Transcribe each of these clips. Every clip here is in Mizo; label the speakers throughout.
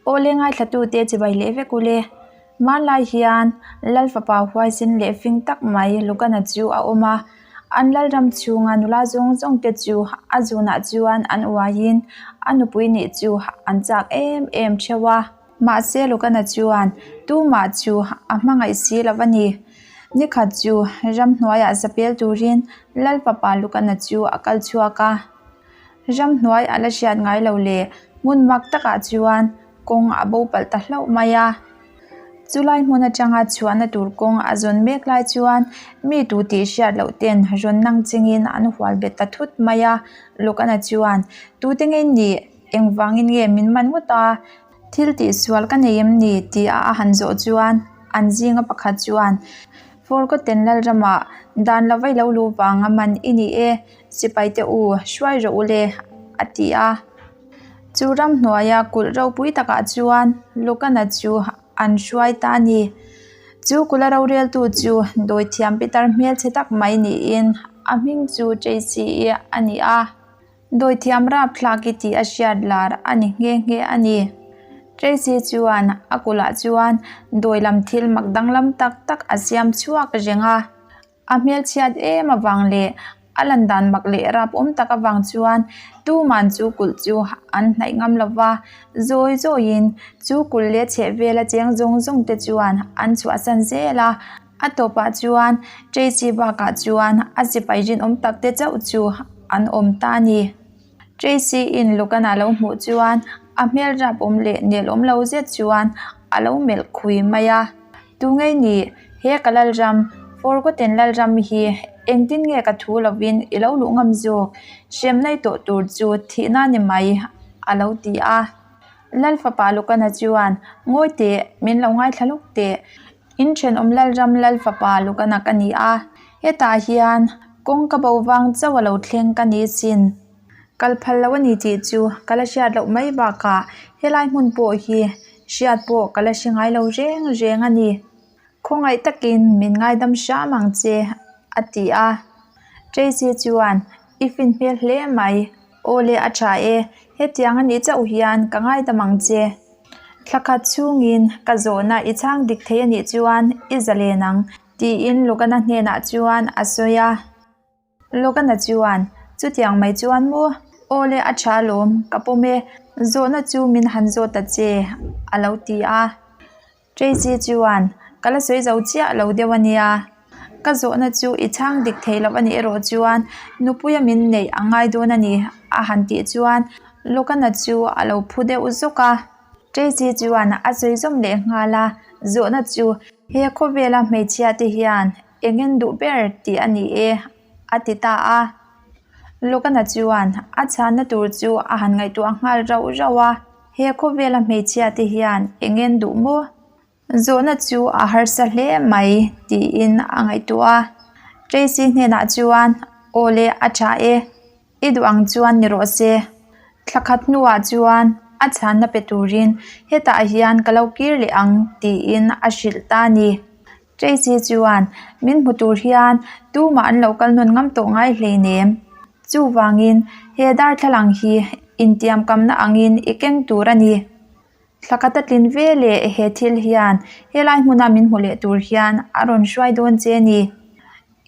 Speaker 1: Awle ngaithlatute chibai leh vek ule. Hmanlai hian Lal fapa huaisin leh fing tak mai Lukana chu a awm a, an Lalram chhunga nula zawng zawng te chu a zunah chuan an uaiin a nupui nih chu an chak em em theuh a. Mahse Lukana chuan tumah chu a hmangaih si lo a ni. Nikhat chu ramhnuaiah zapel turin Lal fapa Lukana chu a kal chhuak a. Ramhnuai a la hriat ngai lo le, hmun mak takah chuan kawng a bo palh ta hlauh mai a. Chulai hmun atanga chhuahna tur kawng a zawn mek lai chuan mi tu tih hriat loh ten rawn nang chingin an hual bet ta thut mai a. Lukana chuan, Tute nge nih? Engvangin nge min man ngawt a? Thil tihsual ka nei em ni? Tia a han zawh chuan an zinga pakhat chuan, Forgotten Lalramah dan lo vai lo luh vanga man i ni e. Sipai te u, hruai rawh u le, a ti a. Chu ramhnuaia kulh ropui takah chuan Lukana chu an hruai ta a ni. Chu kulha roreltu chu dawithiam pitar hmelchhe tak mai niin a hming chu Tracy-i a ni a. Dawithiam rapthlak i tih a hriat lar a ni nghe nghe a ni. Tracy chuan a kulhah chuan dawi lam thil mak danglam tak tak a siam chhuak reng a. A hmelchhiat em avang leh a lan dan mak leh rap awm tak avang chuan tuman chu kulh chu an hnaih ngam lo va, zawi zawiin chu kulh leh chheh vela cheng zawng zawng te chuan an chhuahsan zel a, a tawpah chuan Tracy bakah chuan a sipai rinawm tak te chauh chu an awm ta a ni. Tracy in Logan a lo hmuh chuan a hmel rap awm leh nel awm lo zet chuan a lo melh khui mai a. Tungei ni, he ka Lalram, Forgotten Lalram hi engtin nge ka thu lovin i lo luh ngam zawk? Hrem nei tawh tur chu thihna ni mai, a lo ti a. Lal fapa Lukana chuan, Ngawi teh, min lo ngaithla lawk teh. In thenawm Lalram Lal fapa Lukana ka ni a, hetah hian kawng ka bo vang chauh a lo thleng ka ni sin. Kal phal lo a ni tih chu ka la hriat loh mai bakah helai hmun pawh hi hriat pawh ka la hre ngai lo reng reng a ni. Khawngaih takin min ngaidam hram ang che a ti a. Tracy chuan i fin hmel hle mai, aw le a tha e, hetiang a nih chauh hian ka ngaidam ang che. Thla khat chhungin ka zawhna i chhang dik thei a nih chuan i zalen ang tiin Logana hnenah chuan a sawi a. Logana chuan, Chutiang mai chuan maw? Aw le, a tha alawm, ka pawm e. Zawhna chu min han zawt ta che, a lo ti a. Tracy chuan, Ka la sawi zo chiah lo deuh a nia. Ka zawhna chu i chhang dik thei loh a nih erawh chuan nupuia min neih a ngai dawn a ni, a han tih chuan Logana chu a lo phu deuh zawk a. Tracy chuan a sawi zawm leh nghal a, Zawhna chu he khawvela hmeichhia te hian Eng en duh ber tih a ni e, a ti ta a. Logana chuan a chhanna tur chu a han ngaihtuah nghal rauh rauh a, He khawvela hmeichhia te hian eng en duh maw? Zawhna chu a harsa hle mai tiin a ngaihtuah a. Tracy hnenah chuan, Aw le, a tha e. I duh ang chuan ni rawh se. Thla khat hnuah chuan a chhanna pe turin hetah hian ka lo kir leh ang tiin a hrilh ta a ni. Tracy chuan min hmu tur hian tumah an lo kal nawn ngam tawh ngai hleinem. Chuvangin he darthlalang hi intiamkamna angin i keng tur a ni. Thla khat a tlin ve leh he thil hian helai hmuna min hmu leh tur hian a rawn hruai dawn che a ni.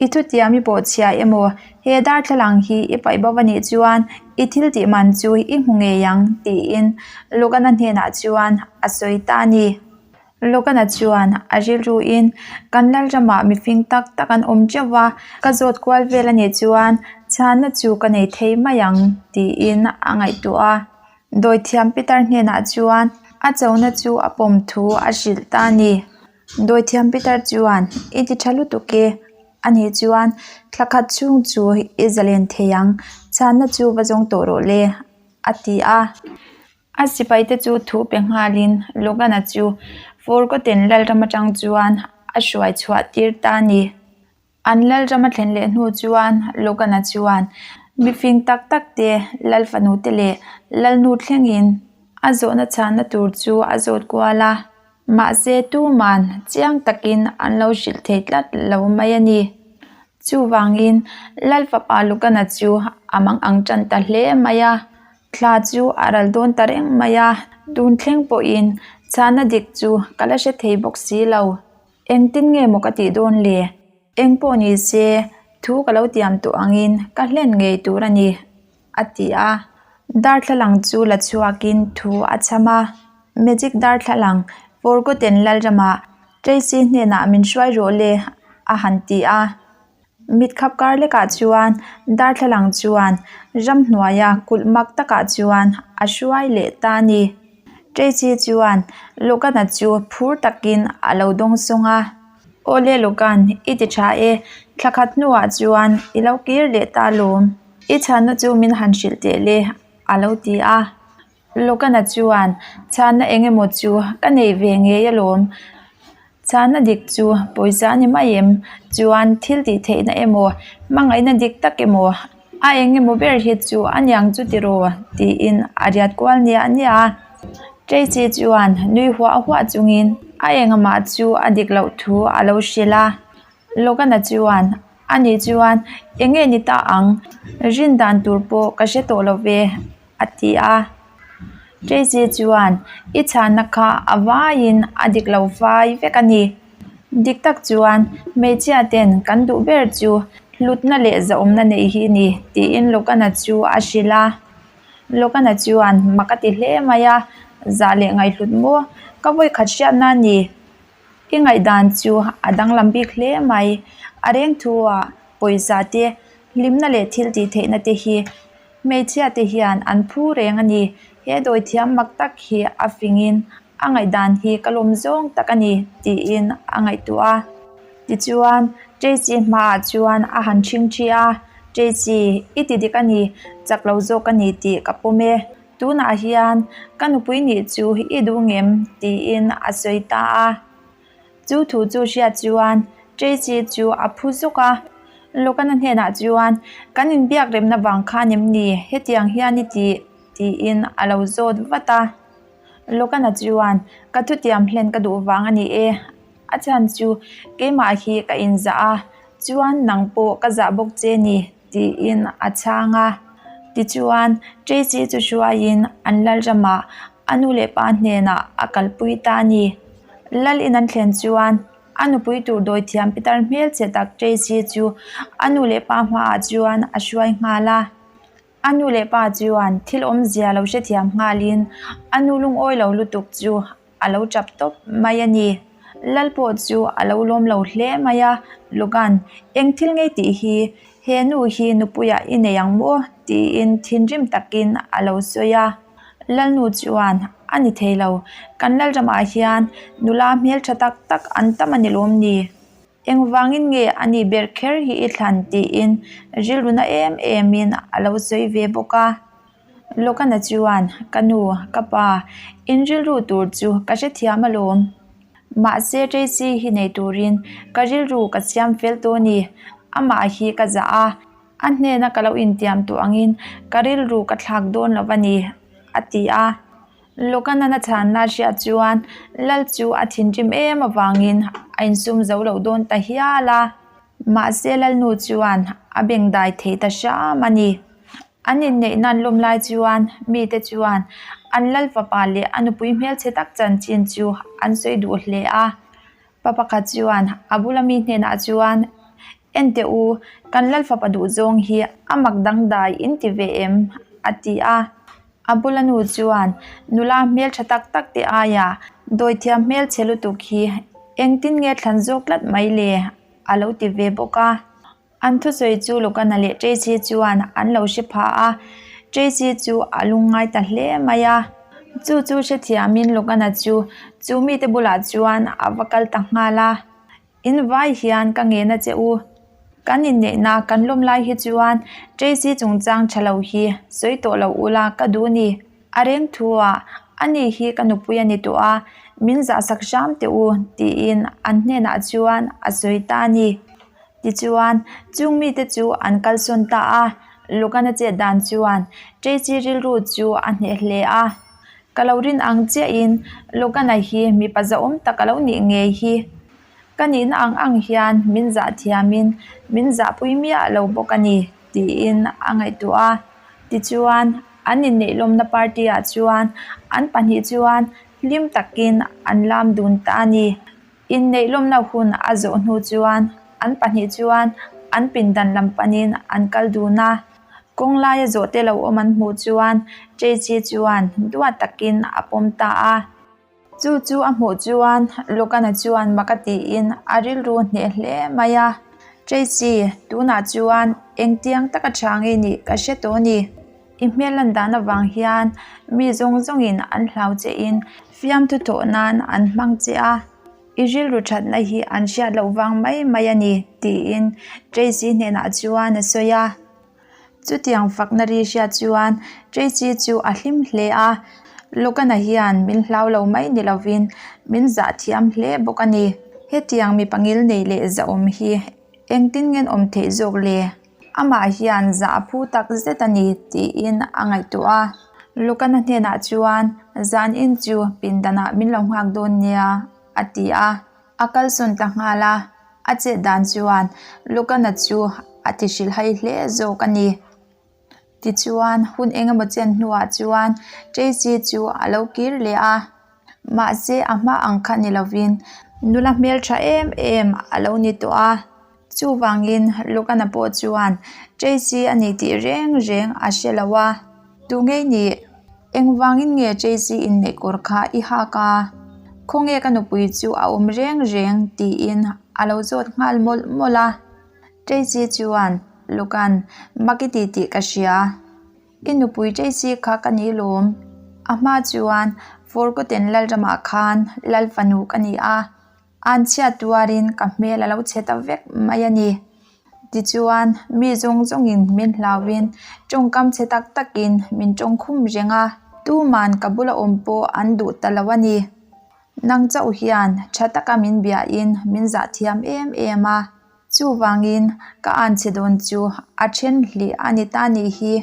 Speaker 1: I thutiam i pawh chhia emaw, he darthlalang hi i paih bo a nih chuan i thil tih man chu i hmu ngei ang tiin Logana hnenah chuan a sawi ta a ni. Logana chuan a rilruin kan Lalramah mifing tak tak an awm teuh a, ka zawt kual vel a nih chuan chhanna chu ka nei thei mai ang tiin a ngaihtuah a. Dawithiam Peter hnenah chuan a chona chu a pawm thu a hrilh ta a ni. Dawithiam Peter chuan i ti tha lutuk e, a nih chuan thla khat chhung chu i zalen thei ang, chhanna chu va zawng tawh rawh le, a ti a. A sipai te chu thu pe nghalin Logan-a chu Forgotten Lalram atang chuan a hruai chhuah tir ta a ni. An Lalram a thlen leh hnu chuan Logan-a chuan mifing tak tak te, Lal fanu te leh Lalnu thlengin a zawhna chhanna tur chu a zawt kual a. Mahse tuman chiang takin an lo hrilh thei tlat lo mai a ni. Chuvangin Lal fapa Logan-a chu a mang ang tan ta hle mai a. Thla chu a ral dawn ta reng mai a, tun thleng pawhin chhana dik chu ka la hre thei bawk si lo. Engtin nge maw ka tih dawn le? Eng pawh ni se, thu ka lo tiam tawh angin ka hlen ngei tur a ni, a ti a. Darthlalang chu la chhuakin thu a chham a. Magic darthlalang Forgotten Lalramah Tracy hnenah min hruai rawh le, a han ti a. Mitkhap kar lekah chuan darthlalang chuan ramhnuaia kulh mak takah chuan a hruai leh ta a ni. Tracy chuan Logan-a chu phur takin a lo dawng sawng a. Awle Logan, i ti tha e, thla khat hnuah chuan i lo kir leh ta lawm. I chhanna chu min han hrilh teh le, a lo ti a. Logan-a chuan chhanna eng emaw chu ka nei ve ngei alawm. Chhanna dik chu pawisa a ni mai em? Chuan thil tih theihna emaw, hmangaihna dik tak emaw, a eng emaw ber hi chu a niang chu tiraw? tiin a riat kual niah niah a. Tracy chuan nui huah huah chungin a engamah chu a dik loh thu a lo hrilh a. Logan-a chuan, A nih chuan eng nge ni ta ang? Rin dan tur pawh ka hre tawh lo ve. a ti a. Tracy chuan i chhanna kha a vaiin a dik lo vai vek a ni. Dik tak chuan hmeichhia ten kan duh ber chu hlutna leh zahawmna neih hi ni tiin Logan-a chu a hrilh a. Logan-a chuan mak a ti hle mai a, zah leh ngaihhlut maw ka vawikhat hriatna a ni. I ngaihdan chu a danglam bik hle mai. A reng thu ah pawisa te, hlimna leh thil tih theihna te hi hmeichhia te hian an phu reng a ni. He dawithiam mak tak hi a fingin a ngaihdan hi ka lawm zawng tak a ni tiin a ngaihtuah a. Tichuan, Tracy hmaah chuan a han ṭhing ṭhi a, Tracy, i ti dik a ni, chak lo zawk a ni tih ka pawm e. Tunah hian ka nupui nih chu i duh ngem? tiin a sawi ta a. Chu thu chu hriat chuan Tracy chu a phu zuk a. Logan-a hnenah chuan, Kan inbiak remna vang khan em ni? Hetiang hian i tih? tiin a lo zawt vat a. Logan-a chuan, Ka thutiam hlen ka duh vang a ni e. A chhan chu keimah hi ka inzah a, chuan nang pawh ka zah bawk che ni. Tiin a chhang a. Tichuan, Tracy chu hruaiin an Lalramah a nu leh pa hnenah a kalpui ta a ni. Lal in an thlen chuan a nupui tur dawithiam pitar hmelchhe tak Tracy chu a nu leh pa hmaah chuan a hruai nghal a. A nu leh pa chuan thil awmzia lo hrethiam nghalin a nu lungawi lo lutuk chu a lo tap tawp mai a ni. Lal pawh chu a lo lawm lo hle mai a, Logan, eng thil ngei tih hi he nu hi nupuiah i nei ang maw? tiin thinrim takin a lo sawi a. Lalnu chuan, A ni thei lo, kan Lalramah hian nula hmeltha tak tak an tam a ni lawm ni? Engvangin nge a ni ber kher hi i thlan? tiin rilruna em emin a lo sawi ve bawk a. Logan-a chuan, Ka nu, ka pa, in rilru tur chu ka hrethiam alawm. Mahse Tracy hi nei turin ka rilru ka siam fel tawh a ni. Amah hi ka zah a, a hnena ka lo intiam tawh angin ka rilru ka thlak dawn lo a ni, a ti a. Logan-a chhanna hriat chuan Lal chu a thinrim em avangin a insum zo loh dawn ta hial a. Mahse Lalnu chuan a bengdai thei ta hram a ni. An inneih nan lawm lai chuan mite chuan an lal fapa leh a nupui hmelchhe tak chanchin chu an sawi duh hle a. Pa pakhat chuan a bula mi hnenah chuan, En teh u, kan lal fapa duh zawng hi a mak dangdai in ti ve em? a ti a. A bula nu chuan, Nula hmeltha tak tak te aia dawithiam hmelchhe lutuk hi engtin nge thlan zawk tlat mai le? a lo ti ve bawk a. An thusawi chu Logan-a leh Tracy chuan an lo hre pha a, Tracy chu a lungngai ta hle mai a. Chu chu hrethiamin Logan-a chu chu mite bulah chuan a va kal ta nghal a, In vai hian ka ngen a che u. Kan inneihna kan lawm lai hi chuan Tracy chungchang tha lo hi sawi tawh lo ula ka duh ni. A reng thu ah ani hi ka nupui a ni tawh a, min zahsak hram teh u tiin an hnenah chuan a sawi ta a ni. Tichuan, chung mite chu an kalsawn ta a, Logan-a chet dan chuan Tracy rilru chu a hneh hle a. Ka lo rin ang chiahin Logan-a hi mipa zahawm tak a lo nih ngei hi. Ka nihna ang ang hian min zah thiamin min zahpui miah lo bawk a ni, tiin a ngaihtuah a. Tichuan. An inneih lawmna party ah chuan an pahnih chuan hlim takin an lam dun ta a ni. Inneih lawmna hun a zawh hnu chuan an pahnih chuan an pindan lam panin an kal dun a. Kawng laia zawhte lo awm an hmuh chuan Tracy chuan duat takin a pawm ta a. Chu chu a hmuh chuan Logan-a chuan mak a tiin a rilru hneh hle mai a. Tracy, tunah chuan engtiang taka tha nge nih ka hre tawh a ni. I hmel lan dan avang hian mi zawng zawngin an hlau chein fiamthu thawh nan an hmang che a. I rilru thatna hi an hriat loh vang mai mai a ni, tiin Tracy hnenah chuan a sawi a. Chutiang fakna ri hriat chuan Tracy chu a hlim hle a, Logan-a hian min hlau lo mai ni lovin min zah thiam hle bawk a ni. Hetiang mi pangil nei leh zahawm hi engtin ngen awm theih zawk le? Amah hian zah a phu tak zet a ni tiin a ngaihtuah a. Logan-a hnenah chuan zan in chu pindanah min lo nghak dawn nia a ti a. A kalsawn ta nghal a, a chet dan chuan Lukana chu a ti hrilhhai hle zawk a ni. Tichuan, hun eng emaw chen hnuah chuan Tracy chu a lo kir leh a, mahse a hma ang kha ni lovin nula hmeltha em em a lo ni tawh a. Chuvangin Lukana pawh chuan Tracy a ni tih reng reng a hre lo a, Tu ngei nih? Engvangin nge Tracy inneih kawr kha i hak a? Khawnge ka nupui chu a awm reng reng? tiin a lo zawt nghal mawlh mawlh a. Tracy chuan, Lukan, mak i ti tih ka hria. I nupui Tracy kha ka ni lawm. A hma chuan Forgotten Lalramah khan Lal fanu ka ni a. An chhiat tuarin ka hmel a lo chhe ta vek mai a ni. Tichuan, mi zawng zawngin min hlauhin tawngkam chhe tak takin min tawng khum reng a, tuman ka bula awm pawh an duh ta lo a ni. Nang chauh hian tha taka min biahin min zah thiam em em a, chuvangin ka an chhe dawn chu a then hlih a ni ta nih hi.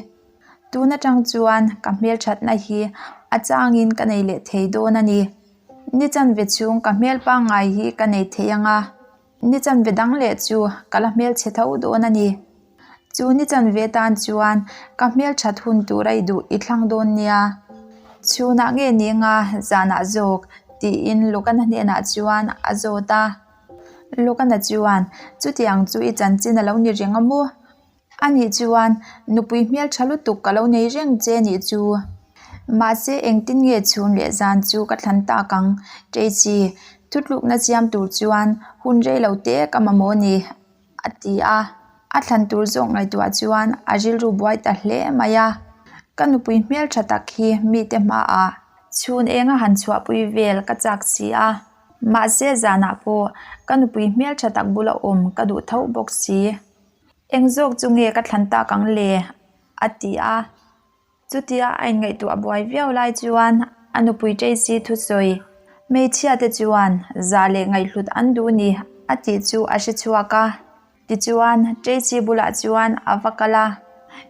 Speaker 1: Tun atang chuan ka hmelthatna hi a changin ka nei leh thei dawn a ni. Ni chanve chhung ka hmel pangngai hi ka nei thei ang a, ni chanve dang leh chu ka la hmel chhe tho dawn a ni. Chu ni chanve tan chuan ka hmel that hun tur a i duh i thlang dawn nia. Chhunah nge ni anga zanah zawk tiin Lukana hnenah chuan a zawt a. Lukana chuan, Chutiang chu i chanchin a lo ni reng a maw? A nih chuan nupui hmel tha lutuk ka lo nei reng che nih chu. Mahse engtin nge chhun leh zan chu ka thlan tak ang Tracy, thutlukna siam tur chuan hun rei lo te ka mamawh ni a ti a. A thlan tur zawk ngaihtuah chuan a rilru buai ta hle mai a. Ka nupui hmel tha tak hi mite hmaah chhun enga han chhuahpui vel ka chak si a. Mahse zanah pawh ka nupui hmel tha tak bula awm ka duh tho bawk si. Eng zawk chu nge ka thlan tak ang le? a ti a. Chutia a inngaihtuah buai viau lai chuan a nupui Tracy thusawi, Hmeichhia te chuan zah leh ngaihhlut an duh ni a tih chu a hre chhuak a. Tichuan Tracy bulah chuan a va kal a,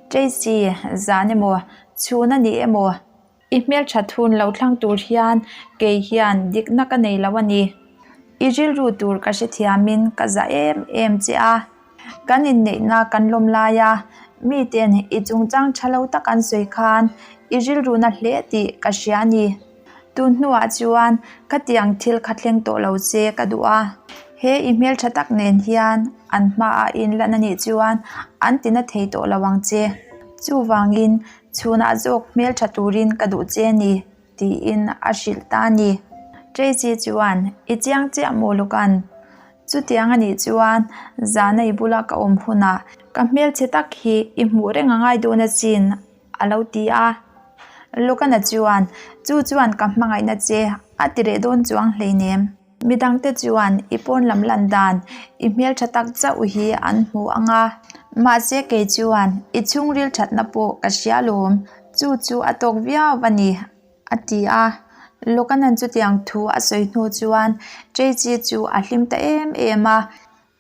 Speaker 1: Tracy, zan emaw, chhun a ni emaw? I hmelthat hun lo thlang tur hian kei hian dikna ka nei lo a ni. I rilru tur ka hrethiamin ka za em em che a. Kan inneihna kan lawm lai a, miten i chungchang tha lo tak an sawi khan i rilruna hle tih ka hria a ni. Tun hnuah chuan khatiang thil kha thleng tawh lo che ka duh a. He i hmeltha tak nen hian an hmaah inlan a nih chuan an tina thei tawh lo ang che. Chuvangin Chhunah zawk hmeltha turin ka duh che a ni, tiin a hrilh ta a ni. Tracy chuan, I chiang chiah maw Lukan? Chutiang a nih chuan zana i bula ka awm hunah ka hmelchhe tak hi i hmuh reng a ngai dawn asin, a lo ti a. Lukana chuan, Chu chuan ka hmangaihna che a ti reh dawn chuang hleinem. Midangte chuan i pawn lam lan dan i hmeltha tak chauh hi an hmu ang a, mahse kei chuan i chhungril thatna pawh ka hria lawm, chu chu a tawk viau a ni, a ti a. Lokanan chutiang thu a sawi hnu chuan Tracy chu a hlim ta em em a.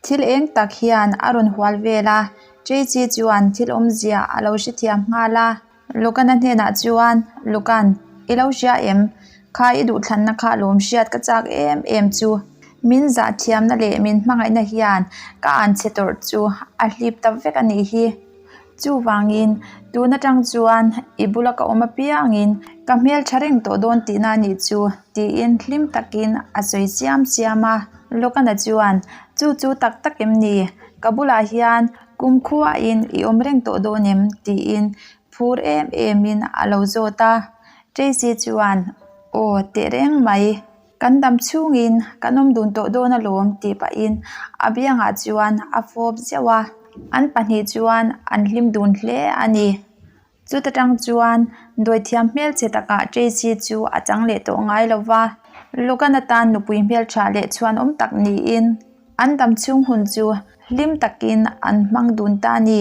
Speaker 1: Thil eng tak hian a rawn hual vel a, Tracy chuan thil awmzia a lo hrethiam nghal a. Lucan-a hnenah chuan, Lucan, i lo hria em? Kha i duhthlanna kha lawm hriat ka chak em em chu. Min zah thiamna leh min hmangaihna hian ka anchhe tawrh chu a hlip ta vek a nih hi. Chuvangin, tun atang chuan i bula ka awm apiangin ka hmeltha reng tawh dawn tihna a nih chu, tiin hlim takin a sawi siam siam a. Lokana chuan, Chu chu tak tak em ni? Ka bulah hian kumkhuain i awm reng tawh dawn em? tiin phur em emin a lo zawt a. Tracy chuan, Aw, teh reng mai. Kan dam chhungin kan awm dun tawh dawn alawm tih pahin a biangah chuan a fawp zeuh a, an pahnih chuan an hlim dun hle a ni. Chuta tang chuan dawithiam hmelchhe takah Tracy chu a chang leh tawh ngai lo va, Logan atan nupui hmeltha leh chhuanawm tak niin an dam chhung hun chu hlim takin an hmang dun ta a ni.